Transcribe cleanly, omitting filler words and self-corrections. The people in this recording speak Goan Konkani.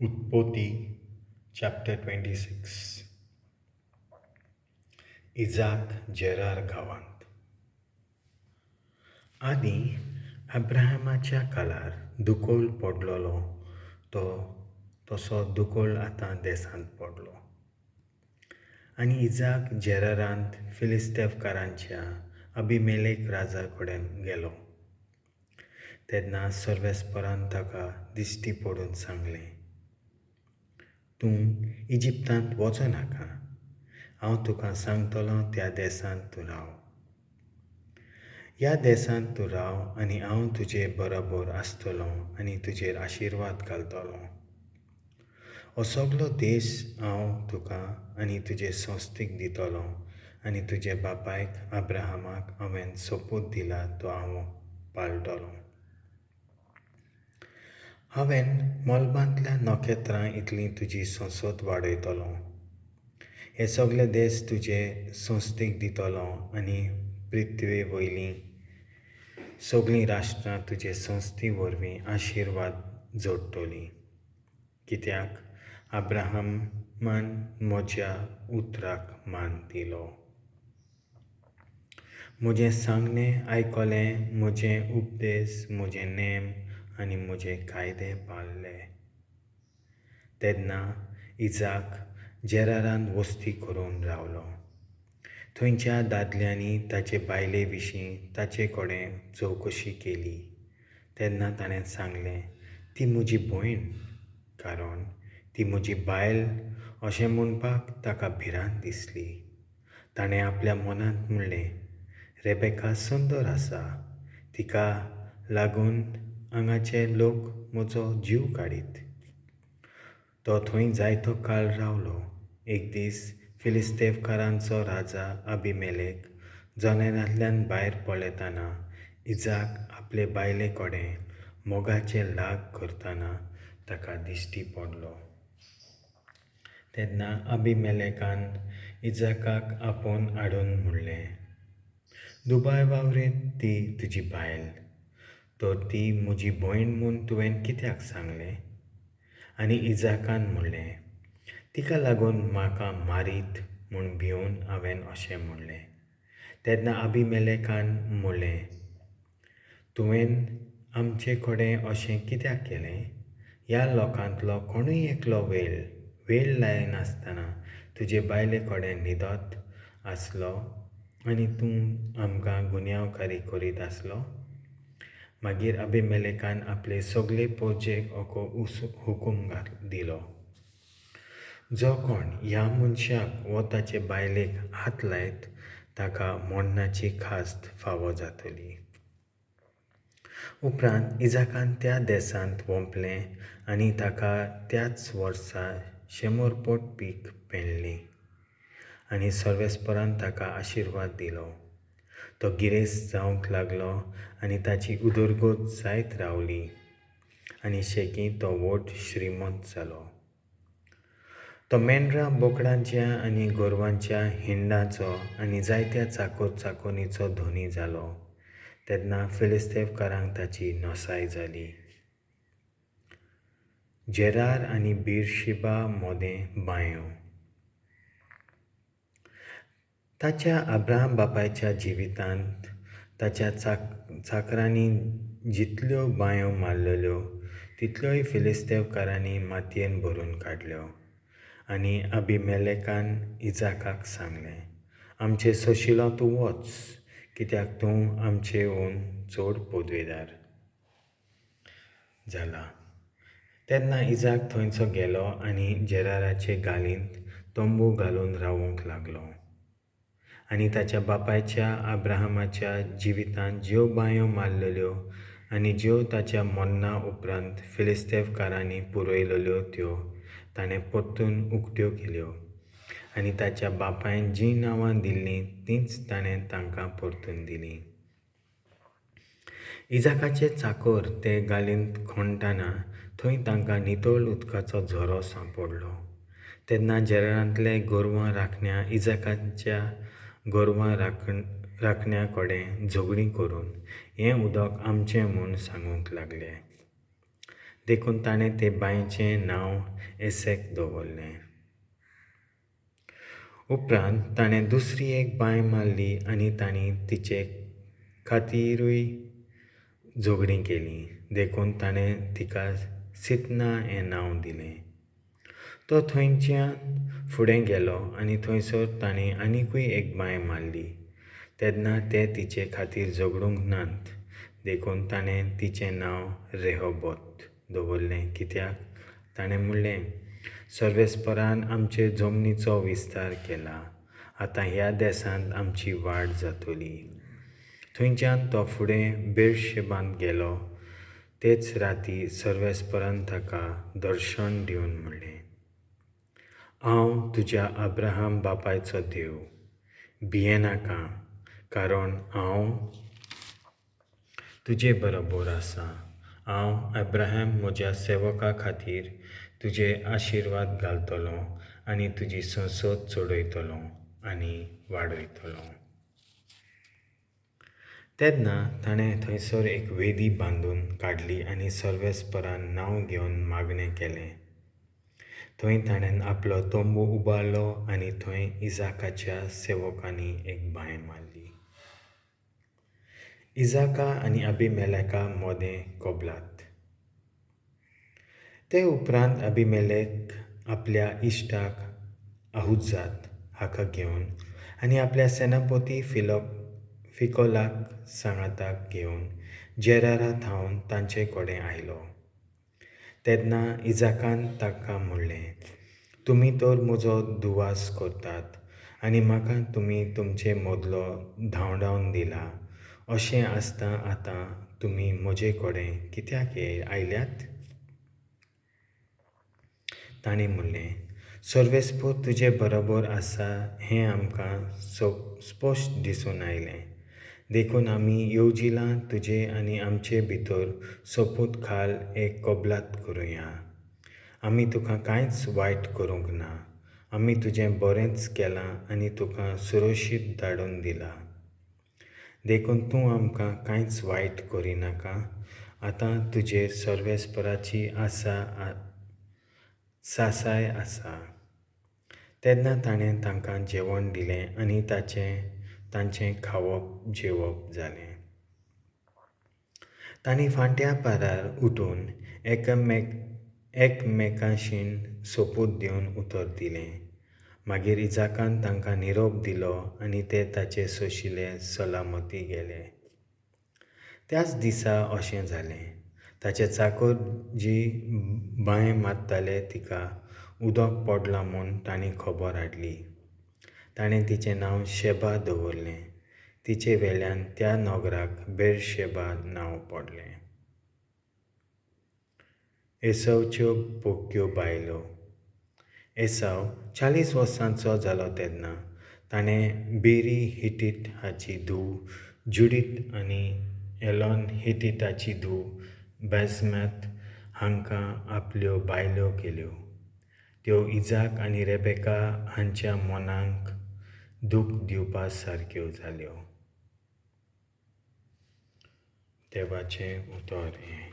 उत्पत्ती चॅप्टर 26. इजाक जेरार गांवांत. आदीं अब्राहमाच्या काळार दुकळ पडलेलो तो तसो दुकळ आतां देशांत पडलो. आनी इजाक जेरारांत फिलिस्तेवकारांच्या अबिमेलेक राजा कडेन गेलो. तेन्ना सर्वेस्परान ताका दिश्टी पडून सांगलें, तूं इजिप्तांत वचो नाका, हांव तुका सांगतलो त्या देशांत तूं राव. ह्या देशांत तूं राव आनी हांव तुजे बरोबर आसतलो आनी तुजेर आशिर्वाद घालतलो. हो सगलो देश हांव तुका आनी तुजे संस्थेक दितलो आनी तुजे बापायक अब्राहमाक हांवें सोपूत दिला तो हांव पाळटलो. हांवें मळबांतल्या नखेत्रां इतली तुजी संसद वाडयतलो. हे सगले देश तुजे संस्थेक दितलो आनी पृथ्वे वयलीं सगळीं राष्ट्रां तुजे संस्थे वरवीं आशिर्वाद जोडटलीं, कित्याक अब्राहमान म्हज्या उतराक मान दिलो, म्हजें सांगणें आयकलें, म्हजे उपदेश, म्हजे नेम आनी म्हजे कायदे पाळ्ळे. तेन्ना इजाक जेरारांत वस्ती करून रावलो. थंयच्या दादल्यांनी ताचे बायले विशीं ताचे कडेन चवकशी केली. तेन्ना ताणें सांगलें, ती म्हजी भयण, कारण ती म्हजी बायल अशें म्हणपाक ताका भिरांत दिसली. ताणें आपल्या मनांत म्हणलें, रेबेका सुंदर आसा, तिका लागून हांगाचे लोक म्हजो जीव काडीत. तो थंय जायतो काळ रावलो. एक दीस फिलिस्तेवकारांचो राजा अबिमेलेक जनेलांतल्यान भायर पळयतना इजाक आपले बायले कडेन मोगाचें लाग करतना ताका दिश्टी पडलो. तेन्ना अबिमेलेकान इजाकाक आपोवन हाडून म्हणलें, दुबाय वावरेत ती तुजी बायल, तर ती म्हजी भयण म्हूण तुवें कित्याक सांगलें? आनी इजाकान म्हणलें, तिका लागून म्हाका मारीत म्हूण भिवन हांवें अशें म्हणलें. तेन्ना अबिमेलेकान म्हणलें, तुवें आमचे कडेन अशें कित्याक केलें? ह्या लोकांतलो कोणूय एकलो वेळ वेळ लायनासतना तुजे बायले कडेन न्हिदत आसलो आनी तूं आमकां गुन्यांवकारी करीत आसलो. मागीर अबिमेलेकान आपले सगळे पोजेक oko हुकूम दिलो, जो कोण ह्या मनशाक वो ताचे बायलेक हात लायत ताका मरणाची खास्त फावो जातली. उपरांत इजाकान त्या देशांत वोंपलें आनी ताका त्याच वर्सा 100 पट पीक पेणलें आनी सर्वेस्परान ताका आशिर्वाद दिलो. तो गिरेस्त जावंक लागलो आनी ताची उदरगत जायत रावली आनी शेकी तो व्हड श्रीमंत जालो. तो मेंढरां बोकडांच्या आनी गोरवांच्या हिंडाचो आनी जायत्या चाकर चाकोरीचो धनी जालो. तेन्ना फिलिस्तेवकारांक ताची नसाय जाली. जेरार आनी बिरशिबा मदें बांयो. ताच्या अब्राहम बापायच्या जिवितांत ताच्या चाकरांनी जितल्यो बांयो मारलेल्यो तितल्योय फिलिस्तेवकारांनी मातयेन भरून काडल्यो. आनी अबिमेलेकान इजाकाक सांगलें, आमचे सोशिलो तूं वच, कित्याक तूं आमचे हून चड पदवेदार जाला. तेन्ना इजाक थंयचो गेलो आनी जेराराचे गालींत तंबू घालून रावूंक लागलो. आनी ताच्या बापायच्या अब्राहमाच्या जिवितांत ज्यो बांयो मारलेल्यो आनी ज्यो ताच्या मरणा उपरांत फिलिस्तेवकारांनी पुरयलेल्यो त्यो ताणें परतून उक्त्यो केल्यो आनी ताच्या बापायन जीं नांवां दिल्लीं तींच ताणें तांकां परतून दिलीं. इजाकाचे चाकर ते गालींत खणटना थंय तांकां नितळ उदकाचो झरो सांपडलो. तेन्ना जेरारांतले गोरवां राखण्या इजाकाच्या गोरवां राखण्या कडेन झगडीं करून हें उदक आमचें म्हूण सांगूंक लागले. देखून ताणें ते बांयचें नांव एसेक दवरलें. उपरांत ताणें दुसरी एक बांय मारली आनी तांणी तिचे खातीरूय झगडीं केलीं. देखून ताणें तिका सितना हें नांव दिलें. तो थंयच्यान फुडें गेलो आनी थंयसर ताणें आनिकूय एक बांय मारली. तेन्ना ते तिचे खातीर झगडूंक नात, देखून ताणें तिचें नांव रेहोबोत दवरलें, कित्याक ताणें म्हणलें, सर्वेस्परान आमचे जमनीचो विस्तार केला, आतां ह्या देसांत आमची वाड जातली. थंयच्यान तो फुडें बेरशेबांत गेलो. तेच राती सर्वेस्परान ताका दर्शन दिवन म्हणलें, हांव तुज्या अब्राहम बापायचो देव, भियेनाका, कारण हांव तुजे बरोबर आसा. हांव अब्राहम म्हज्या सेवका खातीर तुजे आशिर्वाद घालतलो आनी तुजी संसद चडयतलो आनी वाडयतलो. तेन्ना ताणें थंयसर एक वेदी बांदून काडली आनी सर्वेस्परान नांव घेवन मागणें केलें. थंय ताणें आपलो तंबू उबारलो आनी थंय इजाकाच्या सेवकांनी एक बांय मारली. इजाका आनी अभिमेलेका मदें कबलात. ते उपरांत अभिमेलेक आपल्या इश्टाक आहुजात हाका घेवन आनी आपल्या सेनापती फिकोलाक सांगाताक घेवन जेरारा थावन तांचे कडेन आयलो. तेन्ना इजाकान ताका म्हणलें, तुमी तर म्हजो दुवास करतात आनी म्हाका तुमी तुमचे मदलो धांवडावन दिला. अशें आसता आतां तुमी म्हजे कडेन कित्याक आयल्यात? तांणी म्हणलें, सर्वेस्पर तुजे बरोबर आसा हें आमकां स्पश्ट दिसून आयलें. देखून आमी येवजिलां तुजे आनी आमचे भितर सोपूत खाल एक कबलात करुया. आमी तुका कांयच वायट करूंक ना. आमी तुजें बरेंच केलां आनी तुका सुरक्षीत धाडून दिला. देखून तूं आमकां कांयच वायट करिनाका. आतां तुजेर सर्वेस्पराची आसा सासाय आसा. तेन्ना ताणें तांकां जेवण दिलें आनी तांचें खावप जेवप जालें. तांणी फांट्या पारार उठून एकमेकांशीन सोपूत दिवन उतर दिलें. मागीर इजाकान तांकां निरोप दिलो आनी ते ताचे सोशिले सलामती गेले. त्याच दिसा अशें जालें, ताचे चाकर जी बांय मारताले तिका उदक पडलां म्हूण तांणी खबर हाडली. ताणें तिचें नांव शेबा दवरलें. तिचे वेल्यान त्या नगराक बेरशेबा नांव पडलें. एसावच्यो पोक्यो बायलो. एसाव 40 वर्सांचो जालो तेन्ना ताणें बेरी हिटीट हाची धूव जुडीत आनी एलॉन हिटीटाची धूव बेजमॅत हांकां आपल्यो बायलो केल्यो. त्यो इजाक आनी रेबेका हांच्या मनाक दूख दिवपा सारक्यो जाल्यो. देवाचें उतर हें.